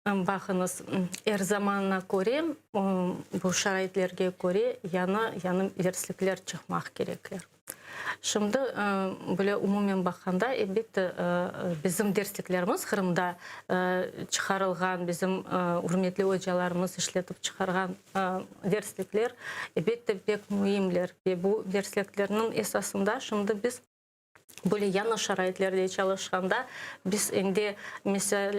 Baqıñız, er zamanına köre, bu şaraitlerge köre yañı, yañı derslikler çıqmaq kerekler. Şimdi böyle umumen baqqanda, elbette, bizim dersliklerimiz, Qırımda çıqarılğan, bizim ürmetli ocalarımız işletip çıqarğan derslikler, elbette, pek müimler. Ve bu dersliklerniñ esasında şimdi biz Böyle yañı şaraitlerde çalışqanda biz endi, misal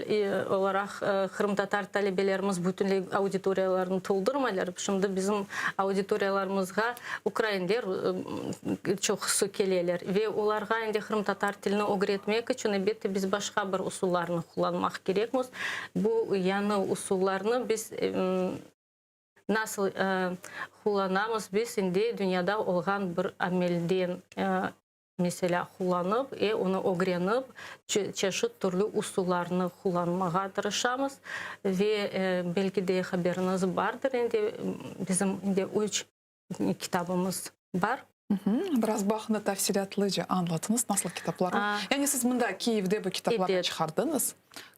olaraq, qırımtatar talebelerimiz bütünley auditoriyalarnı toldurmaylar. Şimdi bizim auditoriyalarımızğa ukrainler çoqusı keleler ve olarğa endi qırımtatar tilini ögretmek içün, elbette, biz başqa bir usullarnı qullanmaq kerekmiz. Bu yañı usullarnı biz Nasıl qullanamız? Biz indi dünyada olğan bir amelden, meselâ, qullanıp, onı ögrenip, çeşit türlü usullarnı qullanmağa tırışamız. Ve belki de haberiñiz bardır, endi bizim indi üç kitabımız bar. Biraz bu aqqında tafsilâtlıca añlatıñız, nasıl kitaplar o? Yani siz mında, Kiyevde bu kitaplarnı çıqardıñız.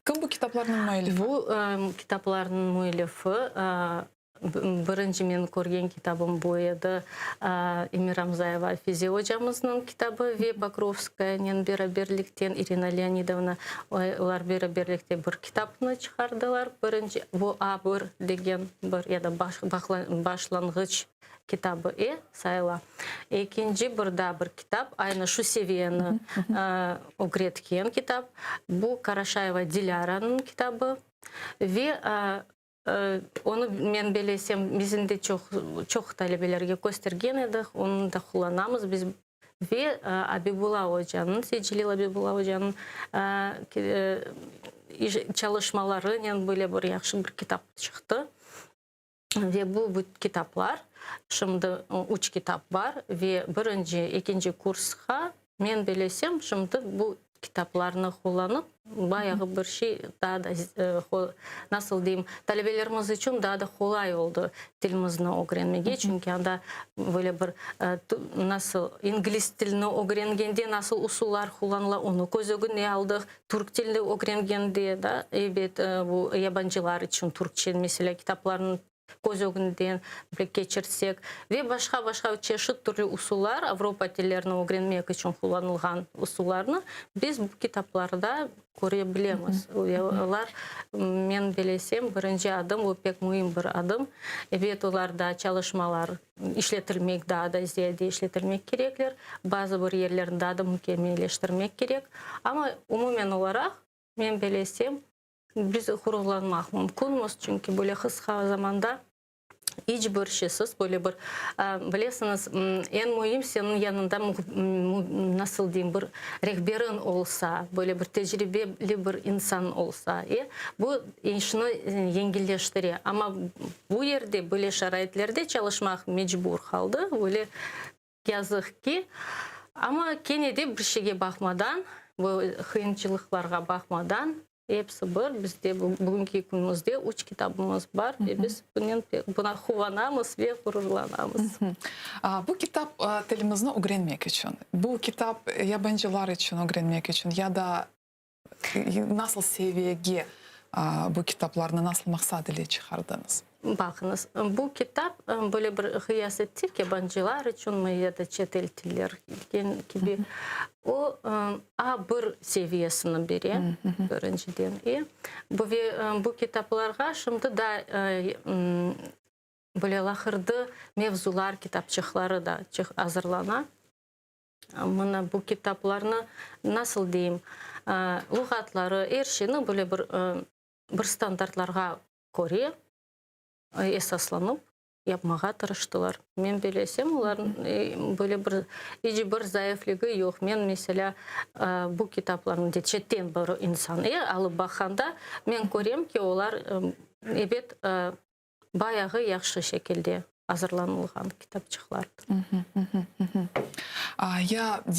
Kim bu kitaplarnıñ müellifi? Bu kitaplarnıñ müellifi, birinci men körgen kitabım bu edi, Emir Amzayeva Afize ocamıznıñ kitabı ve Pokrovskayanen beraberlikten İrina Leonidovna, olar beraberlikte bir kitapnı çıqardılar. Birinci, bu A bir degen bir ya da başlanğıç kitabı sayıla. Ekinci bir daa bir kitap, aynı şu seviyeni ögretken kitap, bu Karaşayeva Dilâranıñ kitabı ve onı men belesem, bizim de çoq, çoq talebelerge köstergen edik, onı da qullanamız biz ve Abibulla ocanıñ, Seytcelil Abibulla ocanıñ çalışmalarınen böyle bir yahşı bir kitap çıqtı. Ve bu kitaplar, şimdi üç kitap bar, ve birinci, ekinci kursqa, men bilesem, şimdi bu kitaplarnı qullanıp, bayağı bir şey daa da, nasıl deyim, talebelerimiz içün daa da qolay oldı tilimizni ögrenmege, çünki anda böyle bir, nasıl, ingliz tilini ögrengende nasıl usullar qullanıla, onı köz ögüne aldıq, Türk tilini ögrengende da, ebet, bu yabancılar içün türkçe, meselâ, kitaplarnı köz ögünden keçirsek ve başqa-başqa çeşit türlü usullar, Avropa tillerini ögrenmek içün qullanılğan usullarnı biz bu kitaplarda köre bilemiz. Olar, men bilesem, birinci adım, bu pek müim bir adım. Ebet, olar da çalışmalar işletilmek, daa da ziyade işletilmek kerekler, bazı bir yerlerini daa da mükemmelleştirmek kerek. Amma umumen olaraq, men bilesem, biz ğururlanmaq mümkünmiz, çünki böyle qısqa zamanda iç bir şeysiz, böyle bir, bilesiñiz, eñ müim seniñ yanında, nasıl deyim, bir rehberiñ olsa, böyle bir tecribeli bir insan olsa, bu işni yengilleştire. Amma bu yerde, böyle şaraitlerde çalışmaq mecbur qaldı, öyle yazıq ki. Amma kene de bir şeyge baqmadan, bu qıyınçılıqlarğa baqmadan, episi bir, bizde bugünki künümizde üç kitabımız bar ve biz bunen buna quvanamız ve ğururlanamız. Bu kitap tilimizni ögrenmek içün, bu kitap yabancılar içün ögrenmek içün ya da Nasıl seviyege bu kitaplarnı nasıl maqsad ile çıqardıñız? Baqıñız, bu kitap böyle bir qıyas etsek, yabancılar içünmi ya da çetel tiller kibi, o, A bir seviyesini bere, birinciden. Bu ve bu kitaplarğa şimdi da böyle laqırdı mevzular kitapçıqları da azırlana. Mına bu kitaplarnı, nasıl deyim, luğatları, er şeyni böyle bir bir standartlarğa köre esaslanıp yapmağa tırıştılar. Men bilesem, olarnıñ böyle bir iç bir zayıfligi yoq. Men, meselâ, bu kitaplarnı çetten bir insan alıp baqqanda, men körem ki, olar, ebet, Bayağı yahşı şekilde azırlanılğan kitapçıqlardır. Ya.